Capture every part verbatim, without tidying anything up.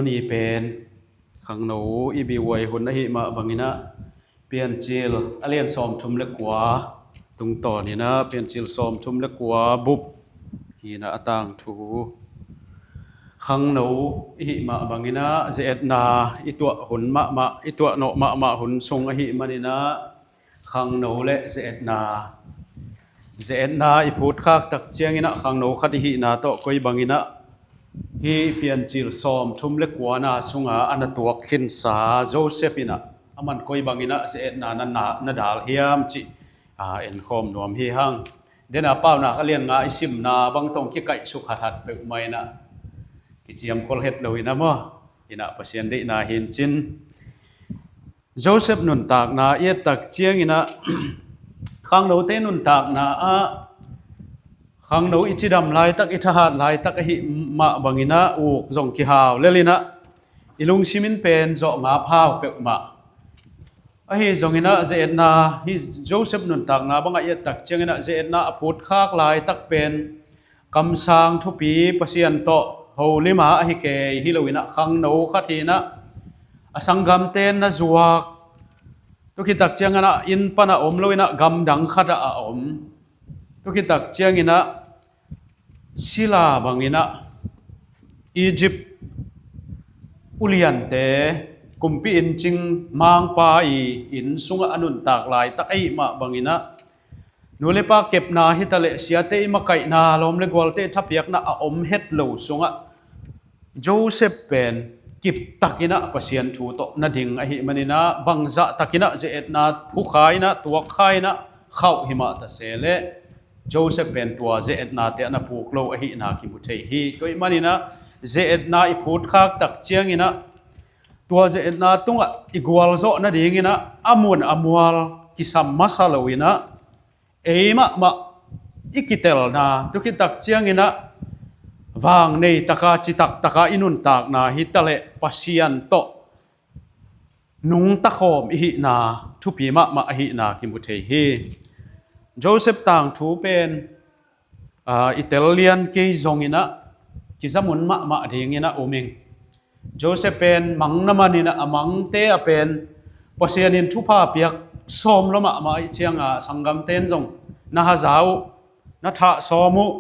Ni pen khangno i biuai hun ahih mah bangin ah Piancil a lian sawmthum le kua tungtawn in ah Piancil sawmthum le kua bup hi in ah a tangthu. Khangno i hih mah bangin ah ze-etna i tuah hun mahmah, i tuah nawh mahmah hun sung ahih manin ah khangno le ze-etna, ze-etna i phutkhak tak ciangin ah khangno khat i hihna tawh koi bangin ah hih Piancil sawmthum le kuana sunga a na tuak khinsa Joseph in ah aman koi bangin ah ze-etna na, na, na dal hiam cih, aa, enkhawm nuam hi hang. Dena Paunak a lian nga i simna bang tawh kikaihsuk hathat peuhmah in ah kiciamkhol het lo in ah maw, in ah Pasian deihna hi in cin. Joseph nuntakna i et tak ciangin ah khangnote nuntakna ah khangno i cidam laitak, i thahat laitak ahih mah bangin ah uk zong kihau lel in ah i lungsim in pen zawh ngap hau peuhmah. Ahi zongin ah ze-etna, hih Joseph nuntakna bangah i et tak ciangin ah ze-etna a phutkhak laitak pen kamsang thupi Pasian tawh holim a ahi kei hi lo in ah khangno khat hi in ah a sanggamte na zuak. Tu khit tak ciangin ah inn pan a om lo in ah gamdang khat ah a om. Tu khit tak ciangin ah sila bangin ah Egypt uliante, kumpi inncing mangpa i inn sungah a nuntak laitak ahih mah bangin ah nu le pa kepna hi ta leh siate i makaihna, lawm le gualte thapiakna a om het lo sungah Joseph pen kip takin ah Pasian thu tawh na ding ahih manin ah bangzah takin ah ze-etna phukha in ah, tuakkha in ah khauh hi mah ta se leh Joseph pen tua ze-etnate a na puk lo ahihna kimu thei hi. Tua ahih manin ah ze-etna i phutkhak tak ciangin ah tua ze-etna tungah i gualzawh nadingin ah a mun a mual kisam masa lo in ah ei mahmah i kitelna, tu khit tak ciangin ah vang nei taka, citak taka i nuntakna hi ta leh Pasian tawh nungta khawm i hihna thupi mahmah ahihna kimu thei hi. Joseph tangthu pen, aa, i tel lian kei zongin ah kizamun mahmah dingin ah um ing. Joseph pen mang na manin ah a mangte ah pen Pasian in thupha piak sawm lo mahmah ahih cianga sanggamte in zong na haza uh, na thah sawm uh,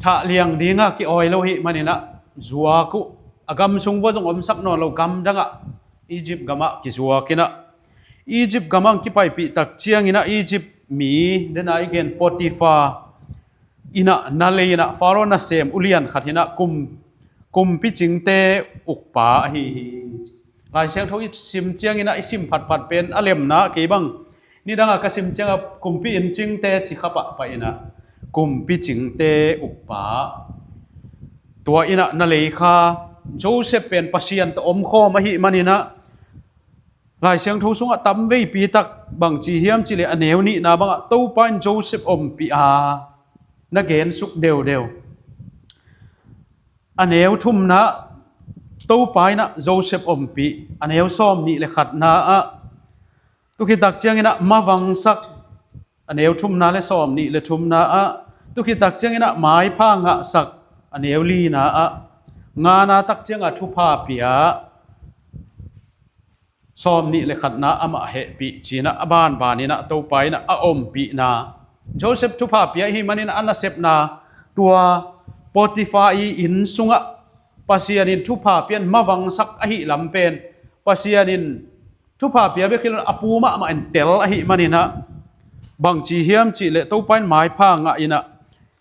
thah liang dinga ki-awi lo ahih manin ah zuak uh. A gam sung vua zong omsak nawn lo, gamdangah Egypt gamah kizuak in ah Egypt gamah kipaipih tak ciangin ah Egypt mi, dena i gen Potiphar inn ah na lei in ah Pharaoh nasem ulian khat hi in ah kum, kumpi cingte ukpa ahi hi. Lai Siangtho i sim ciangin ah i sim phatphat pen a lemna kei bang, nidangah ka sim ciangah kumpi inncingte ci kha pahpah in ah kumpi cingte ukpa, tua inn ah na lei kha Joseph pen Pasian tawh omkhawm ahih manin ah Lai Siangtho sungah tamveipi tak bangci hiam cih leh a neu nihna bangah Topa in Joseph ompih a na gensuk deudeu. A neu thumna Topa in ah Joseph ompih, a neu sawm nih le khatna ah tu khit tak ciangin ah mavangsak, a neu thumna le sawm nih le thumna ah, tu khit tak ciangin ah maipha ngahsak, a neu lina ah ngana tak cianga thupha pia, sawm nih le khatna amah hehpih ci in ah a banbanin ah Topa in ah a ompihna. Joseph thupha pia ahih manin ah a nasepna tua Potiphar i inn sungah Pasian in thupha pian mavangsak ahih lam pen Pasian in thupha pia bek hi lo in a pu mahmah in tel ahih manin ah bangci hiam cih leh Topa in maipha ngah in ah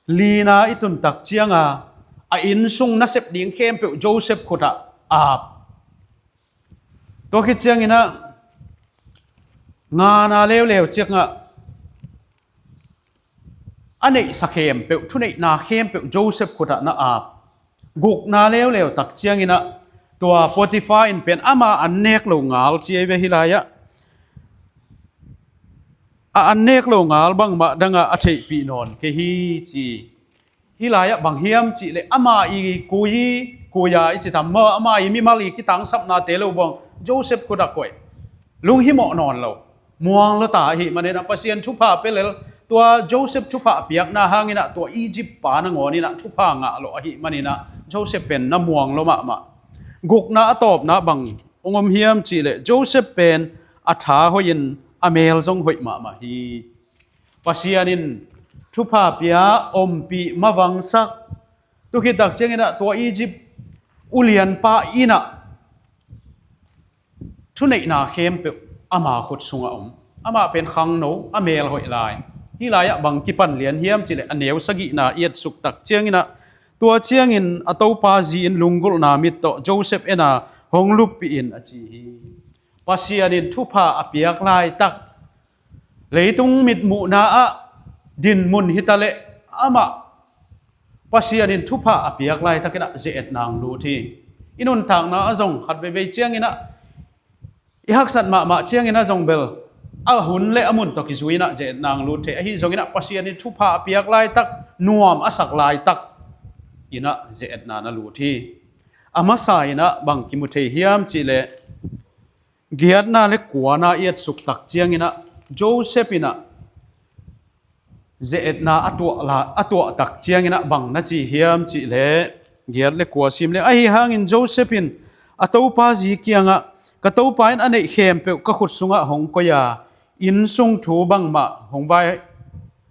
lina i tun tak cianga a inn sung nasep ding khempeuh Joseph khutah ap. Tua khit ciangin ah ngana leuleu ciangah a neihsa khempeuh, thuneihna khempeuh Joseph khutah na ap. Gukna leuleu tak ciangin ah tua Potiphar in pen ama an nek lo ngal ci ei ve hih lai-ah. A an nek lo ngal bangmah dangah a theihpih nawn kei hi ci. Hih lai-ah bang hiam cih leh ama i kui, kui a i ci tam maw, ama i mimal i kitangsapnate lo buang Joseph khutah koih. Lunghimawh nawn lo. Muang lo ta ahih manin ah Pasian thupha pia lel, tua Joseph thupha piakna hangin ah tua Egypt pa nangawn in ah thupha ngah lo ahih manin ah Joseph pen na muang lo mahmah. Gukna a tawpna bang hong om hiam cihleh Joseph pen a tha hoihin a mel zong hoih mahmah hi. Pasian in thupha pia, ompih, mavangsak, tu khit tak cianginah tua Egypt ulianpa inah thuneihna khempeuh ama khut sungah om. Amah pen khangno, a mel hoih lai. Hih lai-ah bang kipan lian hiam cihleh a neu sagihna i etsuk tak cianginah tua ciangin a topa zi in lunggulhna mit tawh Joseph ena hong luppih in a ci hi. Pasian in thupha a piak laitak, leitung mitmuhna ah dinmun hitaleh amah Pasian in thupha a piak laitakinah ze-etna hong lut hi. I nuntakna ah zong khat veivei cianginah i haksat mahmah cianginah zong bel a hun le a mun tawh kizui inah ze-etna hong lut thei. Ahi zonginah Pasian in thupha a piak laitak, nuam a sak laitak inah ze-etna na lut hi. A masa inah bang kimu thei hiam cihleh giatna le kuana i etsuk tak cianginah Joseph inah ze-etna a tuah la, a tuah tak cianginah bang na ci hiam cihleh giat le kua sim le, ahi hangin Joseph in a topa zi kiangah, ka topa in a neih khempeuh ka khut sungah hong koi a, innsung thu bangmah hong vai,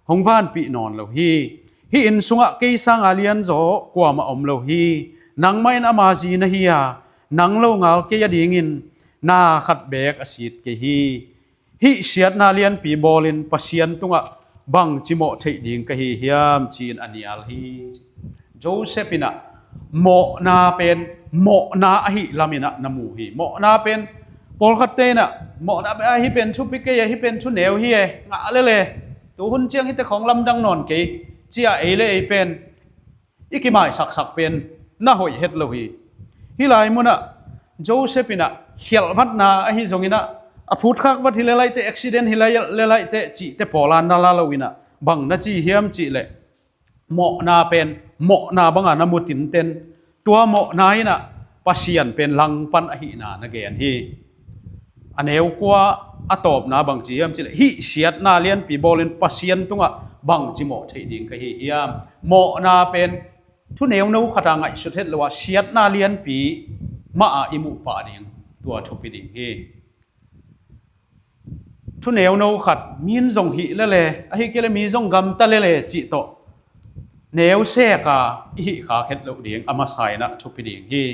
hong vanpih nawn lo hi. Hih inn sungah kei sanga lianzaw kuamah om lo hi. Nangmah in ama zi na hi a, nang lo ngal kei adingin na khat beek a sit kei hi. Hih siatna lianpi bawlin Pasian tungah bangci mawh theih ding ka hi hiam ci-in a nial hi. Joseph inah mawhna pen mawhna ahih laminah na mu hi. Mawhna pen pawlkhatte inah mawhna pen, "Ah, hih pen thupi kei e, hih pen thuneu hi e, ngah lele, tuhun ciang hihte khawng lamdang nawn kei," ci-a ei le ei pen i kimaisaksak pen na hoih het lo hi. Hih lai munah Joseph inah khialhvatna ahi zonginah a phutkhak vat hi lelaihte, accident hi lelaihte cihte pawla na la lo inah bang na ci hiam cihleh mawhna pen mawhna banga na mu tinten tua mawhna inah Pasian pen langpan ahihna na gen hi. A neu kua a tawpna bangci hiam cihleh hih siatna lianpi bawlin Pasian tungah bangci mawh theih ding ka hi hiam? Mawhna pen thuneuno khata ngaihsut het lo a siatna lianpi mah a i muh pah ding tua thupi ding hi. Thuneuno khat min zong hih lele, ahi kei le mi zong gamta lele cih tawh neu seka i hih khak het loh ding a masa inah thupi ding hi.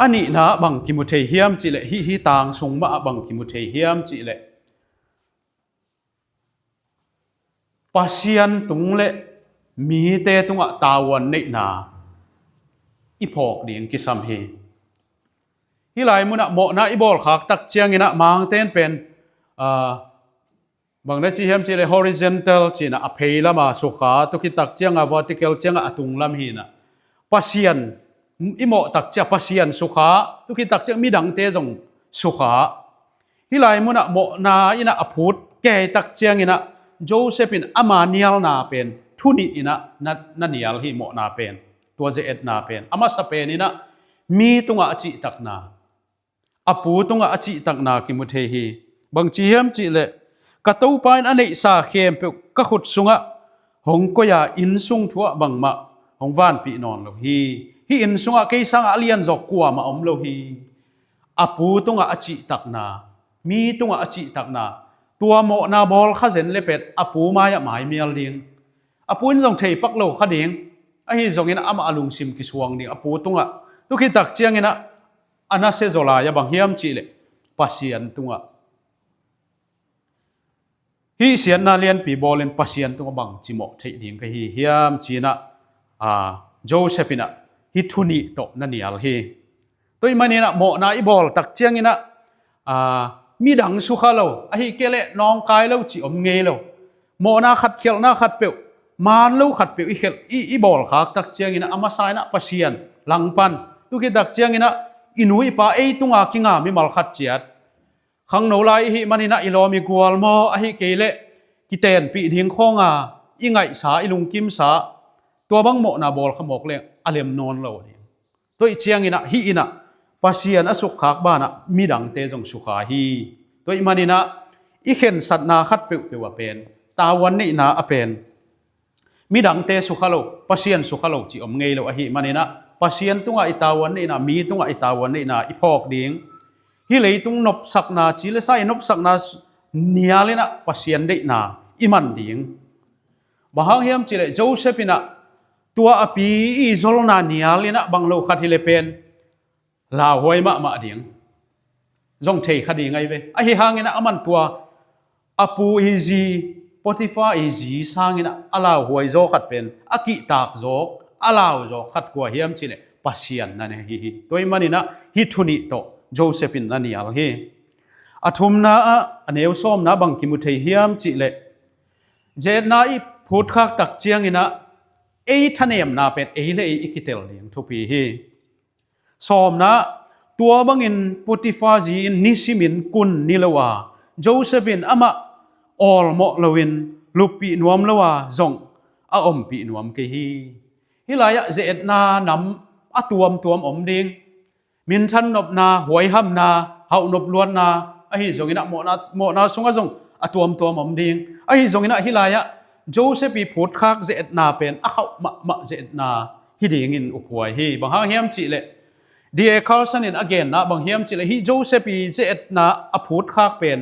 A nihna ah bang kimu thei hiam cihleh hih, hih tang sung mah ah bang kimu thei hiam cihleh Pasian tung le mite tungah tavuan neihna i phawk ding kisam hi. Hih lai munah mawhna i bawlkhak tak cianginah Mangte'n pen, ah, bang na ci hiam cihleh horizontal cinah a phei lama sukha, tu khit tak cianga vertical cianga a tunglam hinah Pasian i mawh tak ciang Pasian sukha, tu khit tak ciang midangte zong sukha. Hih lai munah mawhna inah a phut kei tak cianginah Joseph in ama nialna pen thu nih inah na, na nial hi. Mawhna pen, tua ze-etna pen a masa pen inah mi tungah a cihtakna, a pu tungah a cihtakna kimu thei hi. Bangci hiam cihleh ka topa in a neihsa khempeuh ka khut sungah hong koi a, innsung thu ah bangmah hong vanpih nawn lo hi. Hih inn sungah kei sangah a lianzaw kuamah om lo hi. A pu tungah a cihtakna, mi tungah a cihtakna, tua mawhna bawl kha zen le pet a pu mai-ah maimial ding. A pu in zong theipak lo kha ding. Ahi zongin amah a lungsim kisuang ding a pu tungah. Tu khit tak cianginah a nasia zaw lai-a bang hiam cihleh Pasian tungah. Hih siatna lianpi bawlin Pasian tungah bangci mawh theih ding ka hi hiam cinah, a, Joseph inah hih thu nih tawh na nial hi. Tua ahih maninah mawhna i bawl tak cianginah, a, midang sukha lo, ahi kei leh nawngkai lo cih om ngei lo. Mawhna khat, khialhna khatpeuh, maan lo khatpeuh i khialh, i, i bawlkhak tak cianginah a masa inah Pasian langpan. Tu khit tak cianginah i nu i pa ei tunga kinga mimal khat ciat, khangno lai i hih maninah i lawm i gual maw, ahi kei leh kitenpih ding khawnga i ngaihsa, i lungkimsa, tua bang mawhna bawl kha mawk leng a lem nawn lo ding. Tua ih cianginah hih inah Pasian a sukkhak banah midangte zong sukha hi. Tua ih maninah i khensatna khat peuhpeuh a pen, tavuan neihna a pen, Midangte sukha lo, Pasian sukha lo cih om ngei lo ahih maninah, Pasian tungah i tavuan neihna, mi tungah i tavuan neihna i phawk ding. Hih leitung nopsakna, ci le sa i nopsakna nialinah Pasian deihna i man ding. Bang hang hiam cihleh Joseph inah tua a pi i zolna nialinah bang lo khat hi le pen lauhuai mahmah ding zong thei kha ding ahi ve. Ahi hanginah a man tua a pu i zi, Potiphar i zi sanginah a lauhuai zaw khat pen a kihtak zawk, a lau zawk khat kua hiam cihleh Pasian na hi hi. Tua ih maninah hih thu nih tawh Joseph in na nial hi. A thumna ah a neu sawmna bang kimu thei hiam cihleh, zeetna i phutkhak tak cianginah ei thanemna pen ei le ei i kitel ding thupi hi. Sawmna, tua bangin Potiphar zi in nisimin kun ni lo a, Joseph in amah awlmawh loin luppih nuam lo a zong a ompih nuam kei hi. Hih lai-ah zeetna nam a tuamtuam om ding. Minthan nopna, huaihamna, hauhnop luatna, ahi zonginah mawhna, mawhna sungah zong a tuamtuam om ding. Ahi zonginah hih lai-ah Joseph i phutkhak zeetna pen a khauh mahmah zeetna hi dingin uphuai hi. Bang hang hiam cihleh D A Carson in a genna bang hiam cihleh hih Joseph i zeetna a phutkhak pen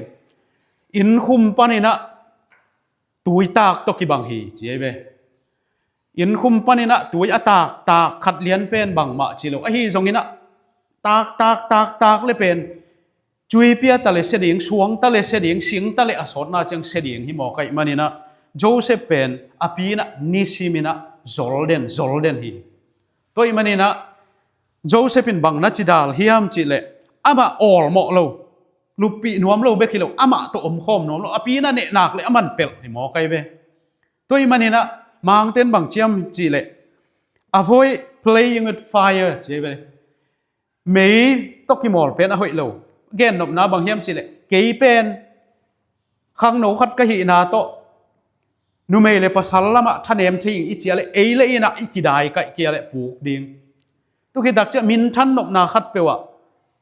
innkhum paninah tuitak tawh kibang hi ci ahi ve. Innkhum paninah tui a tak, tak khat lian pen bangmah ci lo. Ahi zonginah tak, tak, tak, tak le pen cuipia ta le sia ding, suang ta le sia ding, sing ta le a sawtna ciang sia ding hi mawk ahih maninah Joseph pen a pi inah nisiminah zol den, zol den hi. Tua ih maninah Joseph in bang na ci dal hiam cihleh amah awlmawh lo, luppih nuam lo bek hi lo, amah tawh omkhawm nuam lo, a pi inah nehnak le a man pelh hi mawk ahi ve. Tua ih maninah Mangten bang ciam cihleh avoid playing with fire ci ahi ve. Mei tawh kimawl pen a hoih lo. Gennopna bang hiam cihleh kei pen khangno khat ka hihna tawh numei le pasal lamah thanem thei ing i ciah le ei le ei inah i kidai kaih kia le puk ding. Tukhitak ciah minthan nopna khat peuhah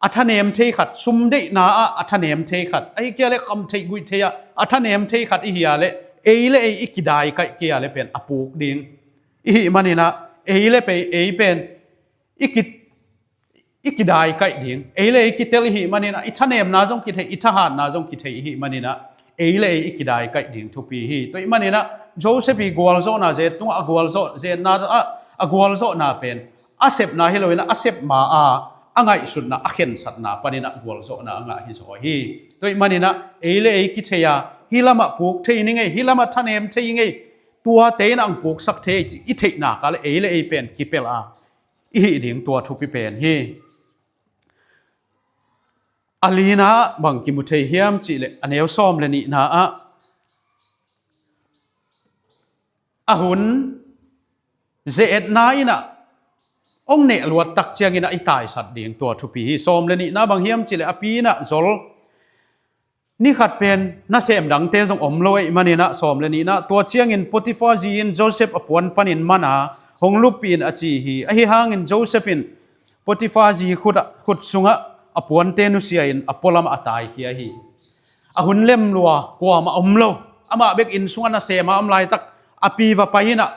a thanem thei khat, sum deihna ah a thanem thei khat, ahi kia le kham theih guih thei ah a thanem thei khat i hia le ei le ei i kidai kaih kia le pen a puk ding. I hih maninah ei le pei ei pen i ki i kidai kaih ding. Ei le ei kitel i hih maninah i thanemna zong kithei, i thahatna zong kithei i hih maninah ei le ei i kidai kaih ding thupi hi. Tua ih maninah Joseph i gualzawhna, zet tungah a gualzawh, zetna ah a gualzawhna pen a sepna hi loinah a sep ma a a ngaihsutna, a khensatna paninah gualzawhna a ngah hi zaw hi. Tua ih maninah ei le ei kithei a hih lamah puk thei ni ngei, hih lamah thanem thei ngei, tuate inah ang puksak thei ci i theihnak ah le ei le ei pen kipelh a i hih ding tua thupi pen hi. A lina bang kimu thei hiam cihleh a neu sawm le nihna ah a hun zeetna inah ong nehluat tak cianginah i taisat ding tua thupi hi. Sawm le nihna bang hiam cihleh a pi inah zol ni khat pen nasem dangte zong om lo ahih maninah sawm le nihna, tua ciangin Potiphar zi in Joseph a puan panin man a hong luppih in a ci hi. Ahi hangin Joseph in Potiphar zi khut, khut sungah a puante nusia in a pualamah a taikhia hi. A hun lem lua, kuamah om lo. Amah bek inn sungah nasem a om laitak a pi va pai inah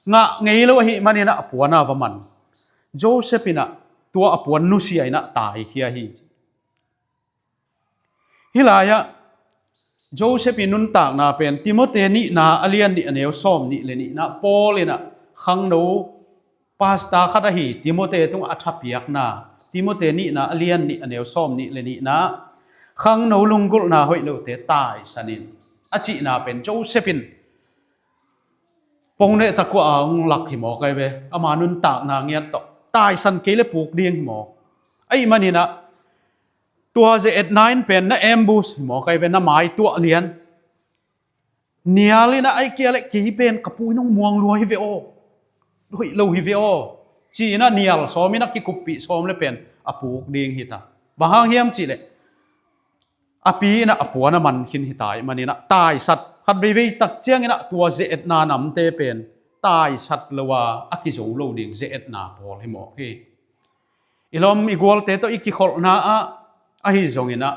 ngah ngei lo ahih maninah a puan a va man. Joseph inah tua a puan nusia inah taikhia hi. Hih lai-ah Joseph i nuntakna pen Timote nihna a lian nih a neu sawm nih le nihna, Paul inah khangno pasta khat ahi Timote tungah a thapiakna, Timote nihna a lian nih a neu sawm nih le nihna, khangno lunggulhna hoih lote taisan in a cihna pen Joseph in pong neh takua a hong lak hi mawk ahi ve. Ama nuntakna ngiat tawh taisan kei le puk ding hi mawk. Ahih maninah tua zeetna in pen na ambush hi mawk ahi ve, na maituah lian. Nial inah aih kia le kei pen ka pu in hong muang lua hi ve aw, hoih lo hi ve aw, ci inah nial sawm inah kikuppih sawm le pen a puk ding hi ta. Bang hang hiam cihleh a pi inah a puan a man khin hi ta ahih maninah taisat khat veivei tak cianginah tua zeetna namte pen taisat lo a a kizo lo ding zeetna pawl hi mawk hi. I lawm i gualte tawh i kikholhna ah ahi zonginah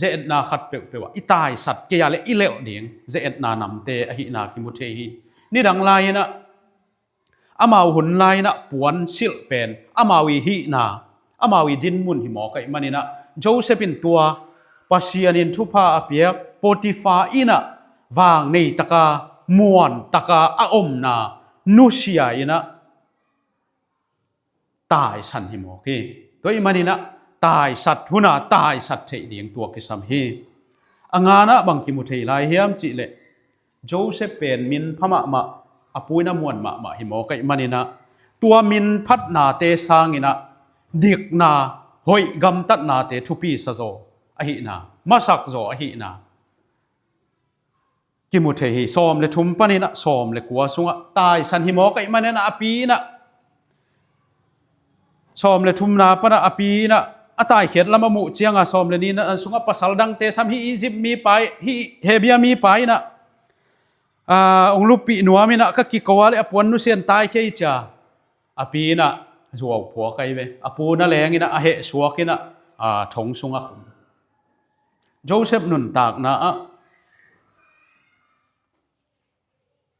zeetna khat peuhpeuh ah i taisat kei a le i lelh ding zeetna namte ahihna kimu thei hi. Nidang lai-inah, amau hun lai-inah puansilh pen amau i hihna, amau i dinmun hi mawk ahih maninah, Joseph in tua Pasian in thupha a piak Potiphar innah vang nei taka, muan taka a omna nusia inah taisan hi mawk hi. Tua ahih maninah taisat huna taisat theih ding tua kisam hi. A nganah bang kimu thei lai hiam cihleh, Joseph pen min pha mahmah, a pu in a muan mahmah hi mawk ahih maninah, tua min phatnate sanginah dikna, hoih gamtatnate thupi sazaw ahihna, masakzaw ahihna kimu thei hi. Sawm le thum paninah sawm le kua sungah taisan hi mawk ahih maninah a pi inah, sawm le thumna panah a pi inah a taikhiat lam a muh cianga sawm le nihna sungah pasal dangte sam, hih Egypt mipa, hih Hebia mipa inah, aa, hong luppih nuam inah ka kiko a le a puan nusian taikhia hi cia, a pi inah zuau phuak ahi ve. A pu na leng inah a hehsuak inah, aa, thong sungah khum. Joseph nuntakna ah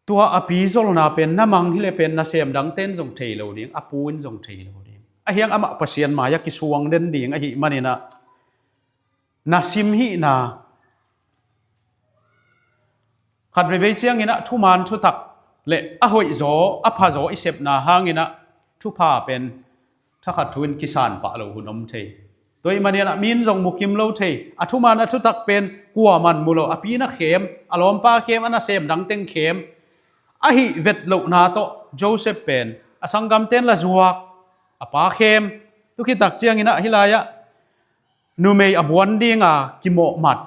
tua a pi zolna pen na mang hileh pen nasem dangte in zong thei lo ding, a pu in zong thei lo ding. Ahi hang amah Pasian mai-ah kisuang den ding ahih maninah, na sim hihna, khat veivei cianginah thuman thutak le a hoihzaw, a phazaw i sepna hanginah thupha pen thakhat thu in kisan pah lo hun om thei. Tua ahih maninah mi in zong mukim lo thei. A thuman a thutak pen kuaman mu lo. A pi na khem, a lawmpa khem, a nasem dangteng khem. Ahi vetlohna tawh Joseph pen a sanggamte in la zuak, a pa khem. Tukhitak cianginah hih lai-ah numei a buan dinga kimawhmat,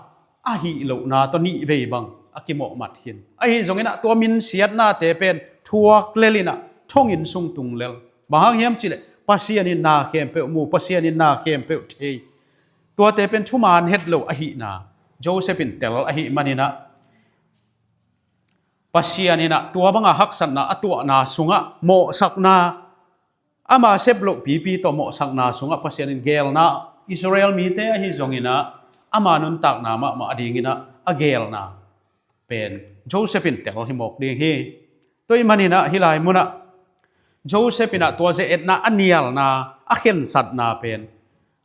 ahi lohna tawh nih vei bang a kimawhmat khin. Ahi zonginah tua minsiatnate pen thuak lel inah thonginn sung tung lel. Bang hang hiam cihleh Pasian in na khempeuh mu, Pasian in na khempeuh thei. Tuate pen thuman het lo ahihna Joseph in tel ahih maninah, Pasian inah tua banga haksatna a tuahna sungah mawhsakna, ama sep loh pipi tawh mawhsakna sungah Pasian in geelna, Israel mite ahi zonginah ama nuntakna mahmah a dinginah a geelna pen Joseph in tel hi mawk ding hi. Tua ahih maninah hih lai munah Joseph inah tua ze-etna a nialna, a khensatna pen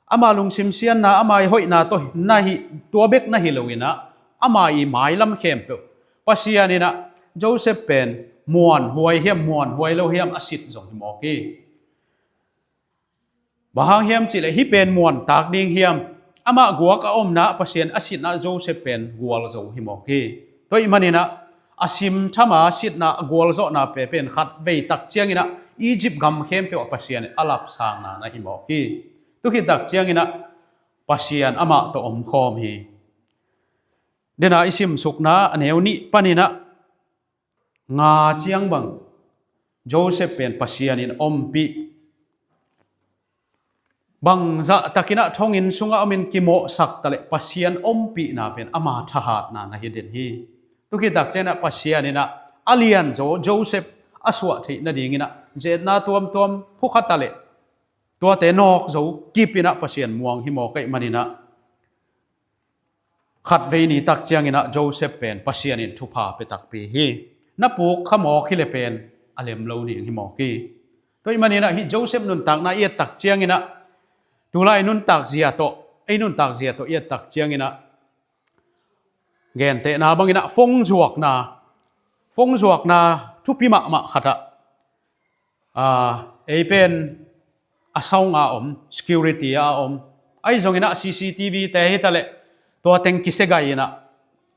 ama lungsim sianna, ama i hoihna tawh na hi, tua bek na hi loinah ama i mailam khempeuh Pasian inah Joseph pen muanhuai hiam, muanhuai lo hiam a sit zong hi mawk hi. Bang hang hiam cihleh hih pen muantak ding hiam? Amah guak a omna Pasian a sitna Joseph pen gualzo hi mawk hi. Tua ahih maninah a simthama sitna a gualzawhna pe pen khat veitak cianginah Egypt gam khempeuh a Pasian in a lapsangna na hi mawk hi. Tukhitak cianginah Pasian amah tawh omkhawm hi. Dena i simsukna a neu nih paninah nga ciang bang Joseph pen Pasian in ompih, bangzah takinah thonginn sungah omin kimawhsak taleh Pasian ompihna pen ama thahatna na hi den hi. Tukhitak cianginah Pasian inah a lianzaw Joseph a suah theih nadinginah ze-etna tuamtuam phukha taleh tuate nawkzo kipinah Pasian muang hi mawk ahih maninah khat vei ni tak cianginah Joseph pen Pasian in thupha pia takpi hi. Na puk kha mawk hileh pen a lem lo ding hi mawk hi. Tua ahih maninah hih Joseph nuntakna i et tak cianginah tulai nuntak zia tawh, ei nuntak zia tawh i et tak cianginah gentehna banginah phone zuakna, phone zuakna thupi mahmah khatah, aa, ei pen a sawnga om, security a om. Ahi zonginah C C T V te hi taleh tua teng kisia gai inah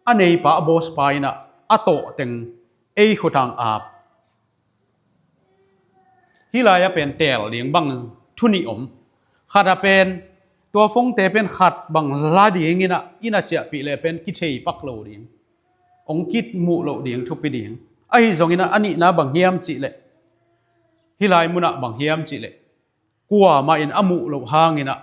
a neipa, a boss pa inah a tawh teng ei khutang ap. Hih lai-ah pen teel ding bang thu nih om. Khat ah pen tua phone-te pen khat bang la dinginah inn a ciahpih leh pen kithei pak lo ding, hong kimuh loh ding thupi ding. Ahi zonginah a nihna bang hiam cihleh, hih lai munah bang hiam cihleh, kuamah in a muh loh hanginah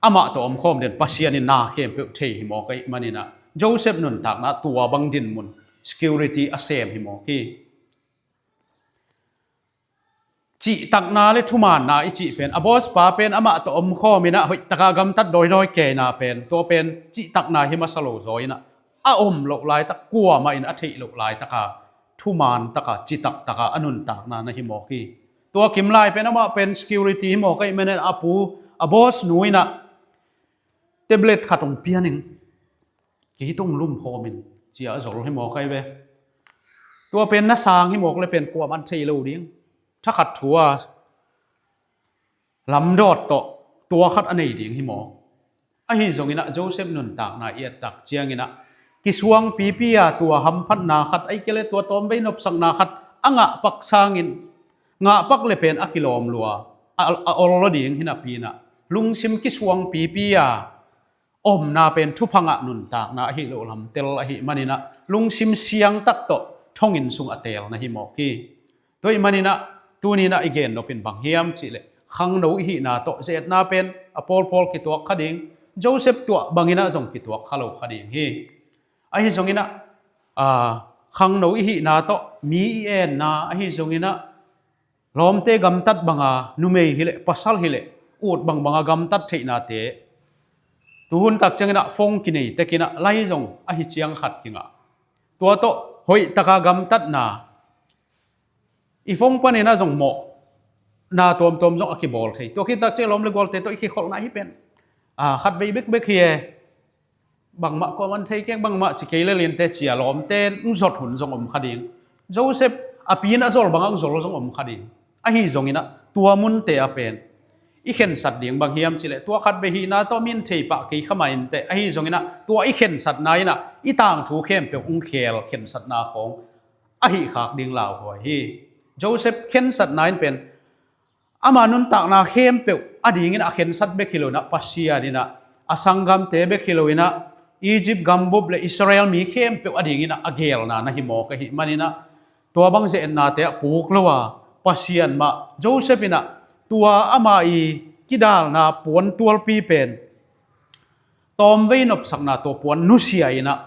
amah tawh omkhawm den Pasian in na khempeuh thei hi mawk ahih maninah Joseph nuntakna tua bang dinmun, security a sem hi mawk hi. Cihtakna le thumaanna i cih pen a boss pa pen amah tawh omkhawm inah hoihtaka gamtat dawidawi keina pen, tua pen cihtakna hi masa lo zaw inah a om loh laitak, kuamah in a theih loh laitaka thuman taka, citak taka a nuntakna na hi mawk hi. Tua kim lai pen amah pen security hi mawk ahih manin a pu, a boss nu in ah tablet khat hong pia ning, kei tawh hong lumkhawm in ci-a a zol hi mawk ahi ve. Tua pen na sang hi mawk le pen kuamah in thei lo ding. Thakhat thu a lamdawt tawh tua khat a nei ding hi mawk. Ahi zongin ah Joseph nuntakna i et tak ciangin ah kisuang pipi a tua hamphatna khat, ahih kei leh tua tawmvei nopsakna khat a ngahpak sangin, ngahpak le pen a kilawm lua, a, a ol lo ding hi napi-in ah lungsim kisuang pipi a omna pen thupha ngah nuntakna ahi lo lamtel ahih manin ah lungsim siangtak tawh thonginn sung a teel na hi mawk hi. Tua ahih manin ah tuni-in ah i gen nop in bang hiam cih leh, khangno i hihna tawh ze-etna pen a pawlpawl kituak kha ding, Joseph tua bangin ah zong kituak kha lo kha ding hi. Ahi zongin ah, aa, khangno i hihna tawh mi i enna, ahi zongin ah lawmte gamtat banga numei hi leh pasal hi leh ut bangbanga gamtat theihnate, tuhun tak ciangin ah phone kinei tekin ah lai zong ahi ciang khat kingah. Tua tawh hoih taka gamtatna, i phone panin ah zong mawhna tuamtuam zong a kibawl thei. Tua khit tak ciang lawm le gualte tawh i kikholhna hi pen, aa, khatvei bekbek hi e. Bangmah kuamah in thei keng, bangmah ci kei le lin teh ci-a lawmte hong zot hun zong om kha ding. Joseph a pi in a zol bangah hong zol zong om kha ding. Ahi zongin ah tua munte ah pen i khensat ding bang hiam cih leh, tua khatvei hihna tawh mi in thei pah kei kha mah in teh, ahi zongin ah tua i khensatna in ah i tangthu khempeuh hong khel khensatna khawng ahi khak ding lauhuai hi. Joseph khensatna in pen ama nuntakna khempeuh a dingin a khensat bek hi lo-in ah, Pasian in ah a sanggamte bek hi lo-in ah, Egypt gambup le Israel mi khempeuh a dingin ah a geelna na hi mawk ahih manin ah, tua bang ze-etnate ah puk lo a, Pasian mah, Joseph in ah tua ama i kidalna puan tualpi pen tawmvei nopsakna tua puan nusia in ah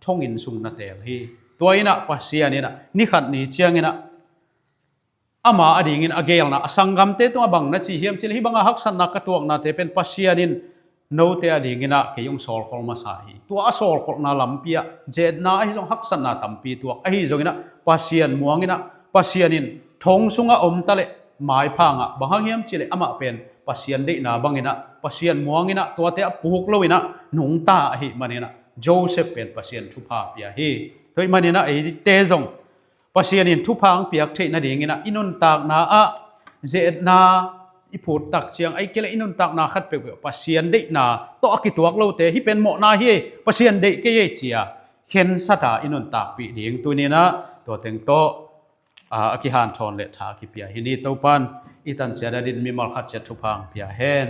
thonginn sung na teel hi. Tua in ah Pasian in ah ni khat ni ciangin ah ama a dingin a geelna, a sanggamte tungah bang na ci hiam cih leh, hih banga haksatna ka tuaknate pen Pasian in note a dingin ah kei hong sawlkhol masa hi. Tua a sawlkholhna lampi ah ze-etna ahi zong haksatna tampi tuak. Ahi zongin ah Pasian muang in ah, Pasian in thong sungah om ta leh maiphang ah, bang hang hiam cih leh amah pen Pasian deihna bangin ah, Pasian muang in ah, tuate ah puk lo-in ah nungta ahih manin ah Joseph pen Pasian thupha pia hi. Tua ahih manin ah eite zong Pasian in thupha hong piak theih nadingin ah i nuntakna ah ze-etna i phut tak ciang, ahih kei leh i nuntakna khat peuhpeuh Pasian deihna tawh a kituak lote, hih pen mawhna hi, Pasian deih kei hi ci-a khensat a i nuntakpih ding tuni-in ah tua teng tawh, aa, a kihanthawn le tha a kipia hi ni. Topa'n i tan ciat a din mimal khat ciat thupha hong pia hen.